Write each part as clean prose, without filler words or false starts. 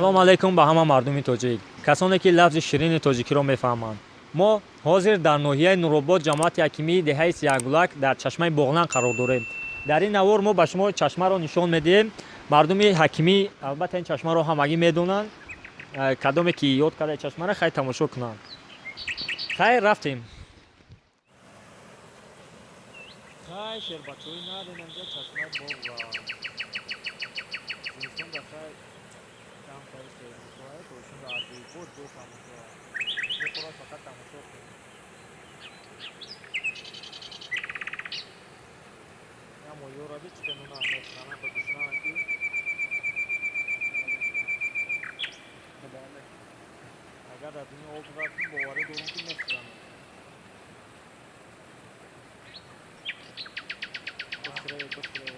Салом алейкум ба ҳама мардуми тоҷик, касоне ки лафзи ширини тоҷикиро мефаҳманд. Мо ҳозир дар ноҳияи Нуробод, ҷамоати ҳакимии деҳаи Сияҳгулак, дар чашмаи Боғлан қарор дорем. Дар ин навор мо ба шумо чашмаро нишон медиҳем. Мардуми ҳакимӣ албатта ин чашмаро ҳамагӣ медонанд. Кадоме ки ёд карда чашмаро, хай тамошо кунанд. Хайр, рафтем. Хай, шербачои надинамҷа чашмаи Боғлан. Зимистон да хай камтари сер мешавад, тобистон аҷоибот ҷо тамошо. Мехӯрад фақат тамошо кунед. Амо ёраби чӣ нуна мехӯранд, то гушнаанд ки агар дар дунё об рафтем, боварӣ дорем ки мехӯранд. Быстрее, быстрее.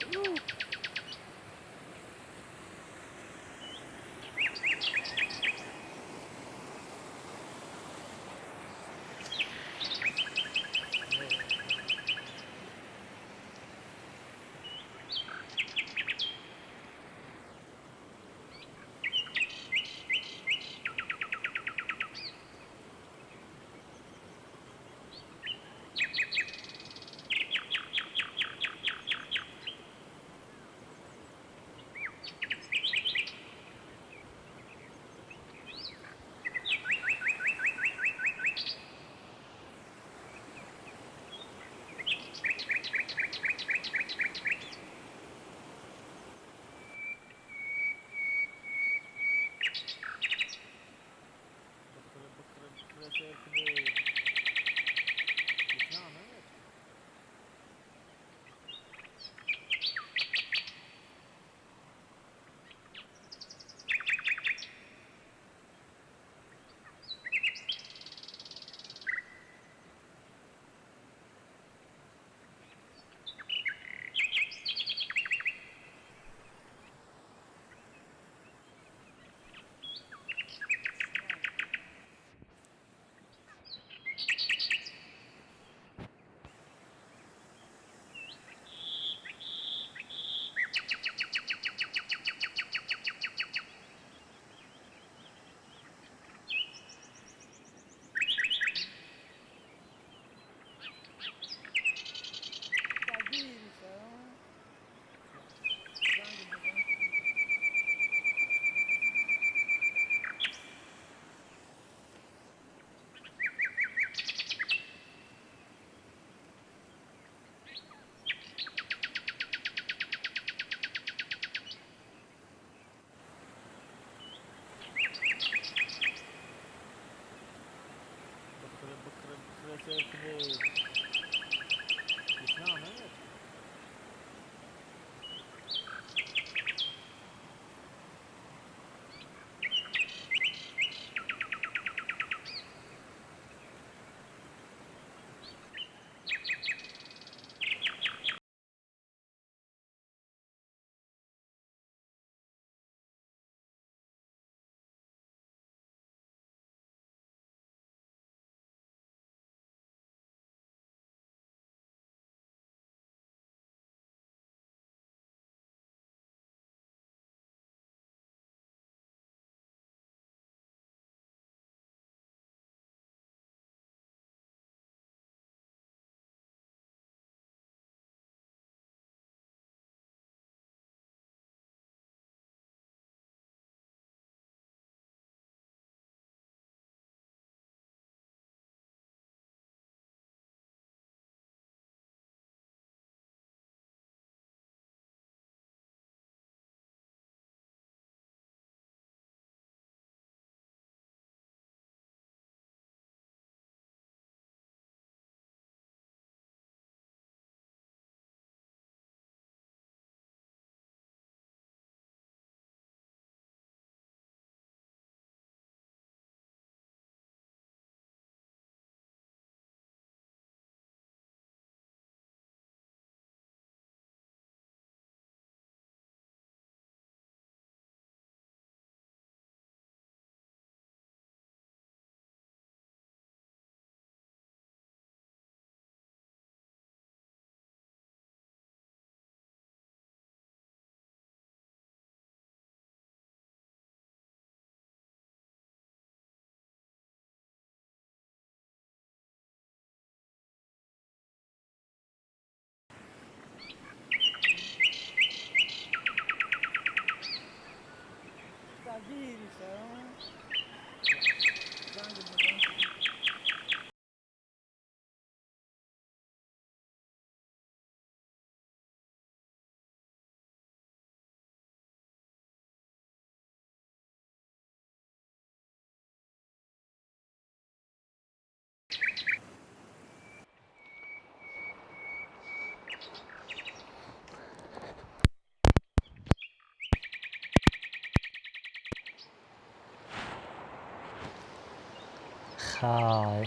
Хай.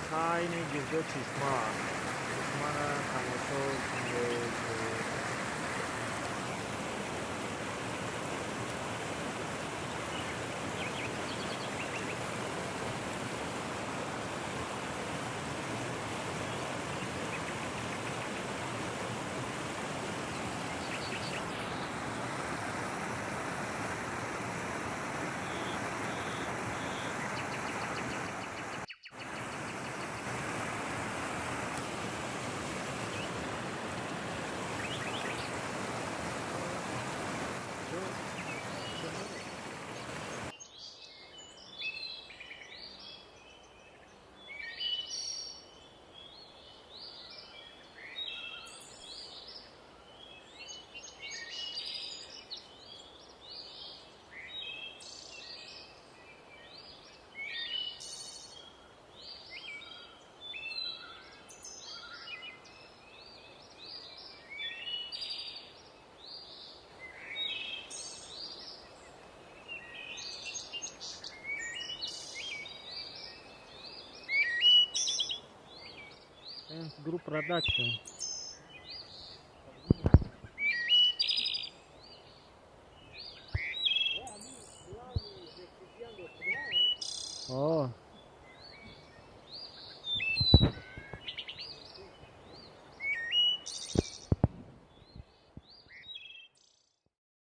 Хайни гирдо чишма. Чишмара тамошо кунед. Group Production. О.